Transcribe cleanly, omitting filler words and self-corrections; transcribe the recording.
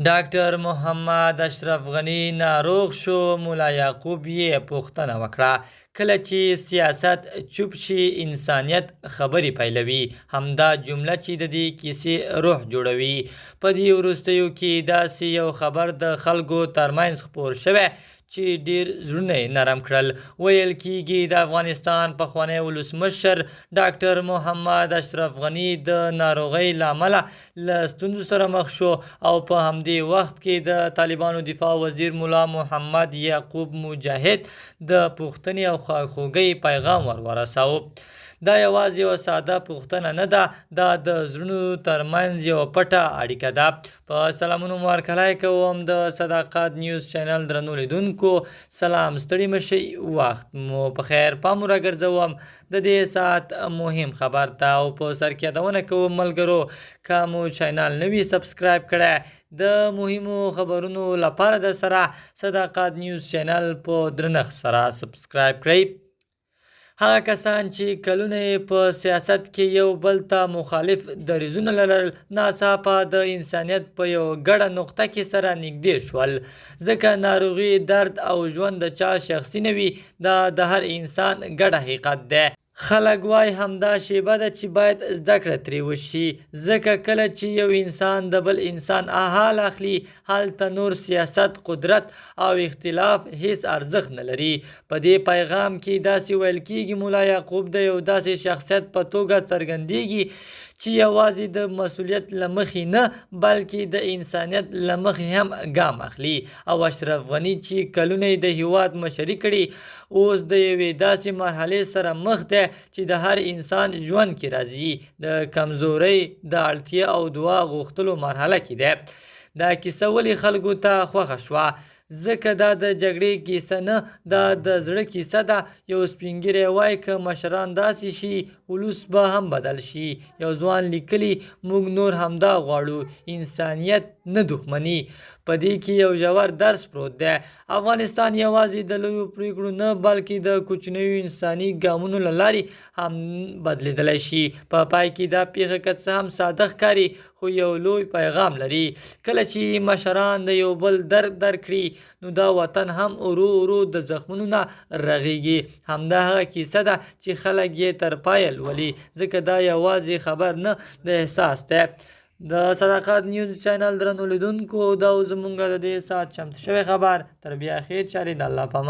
ډاکټر محمد اشرف غني ناروغ شو، ملا یعقوب یې پوښتنه وکړه. کله چې سیاست چوپ شي، انسانیت خبرې پیلوي. همدا جمله چې د دې کیسې روح جوړوي. په دې وروستیو کې داسې یو خبر د خلکو ترمنځ خپور شوی چې ډېر زړونه یې نرم کړل. ویل کیږي د افغانستان پخوانی ولسمشر ډاکټر محمد اشرف غني د ناروغۍ له امله له ستونزو سره مخ شو، او په همدې وخت کې د طالبانو دفاع وزیر ملا محمد یعقوب مجاهد د پوښتنې او خواخوږۍ پیغام ور ورساوه. دا یوازې یوه ساده پوښتنه نه ده، دا د زړونو ترمنځ یوه پټه اړیکه ده. په سلامونو مو هرکلی کوم د صداقت نیوز چینل درنو لیدونکو. سلام، ستړي مشئ، وخت مو په خیر. پام راګرځوم د دې ساعت مهم خبر ته، او په سر کې یادونه کوم ملګرو، که مو چینل نه وي سبسکرایب کړی، د مهمو خبرونو لپاره د سره صداقت نیوز چینل په درنښت سره سبسکرایب کړئ. هغه کسان چې کلونه یې په سیاست کې یو بل ته مخالف دریځونه لرل، ناڅاپه د انسانیت په یو ګډه نقطه کې سره نږدې شول، ځکه ناروغي، درد او ژوند د چا شخصي نه وي، دا د هر انسان ګډ حقیقت دی. خلک وایي همدا شیبه ده چې باید زده کړه ترې وشي، ځکه کله چې یو انسان د بل انسان حال اخلي، هلته نور سیاست، قدرت او اختلاف هیڅ ارزښت نه لري. په دې پیغام کې داسې ویل کیږي، ملا یعقوب د یو داسې شخصیت په توګه څرګندیږي چې یوازې د مسؤلیت له مخې نه، بلکې د انسانیت له مخې هم ګام اخلي. او اشرف غني چې کلونه یې د هیواد مشري کړې، اوس د یوې داسې مرحلې سره مخ دی چې د هر انسان ژوند کې راځي، د کمزورۍ، د اړتیا او دعا غوښتلو مرحله کې دی. دا کیسه ولې خلکو ته خوښه شوه؟ ځکه دا د جګړې کیسه نه، دا د زړه کیسه ده. یو سپین ږیری وایي که مشران داسې شي، ولس به هم بدل شي. یو ځوان لیکلي، موږ نور همدا غواړو، انسانیت نه دښمني. په دې کې یو ژور درس پروت دی. افغانستان یوازې د لویو پریکړو نه، بلکې د کوچنیو انساني ګامونو له لارې هم بدلېدلی شي. په پای کې دا پیښه که څه هم ساده ښکاري، خو یو لوی پیغام لري. کله چې مشران د یو بل درد درک کړي، نو دا وطن هم ورو ورو د زخمونو نه رغیږي. همدا هغه کیسه ده چې خلک یې تر پایه لولي، ځکه دا یوازې خبر نه، د احساس دی. د صداقت نیوز چینل درنو لیدونکو، دا زمونږ د دې ساعت چمتو شوی خبر. تر بیا خیر چارې، د الله په امان.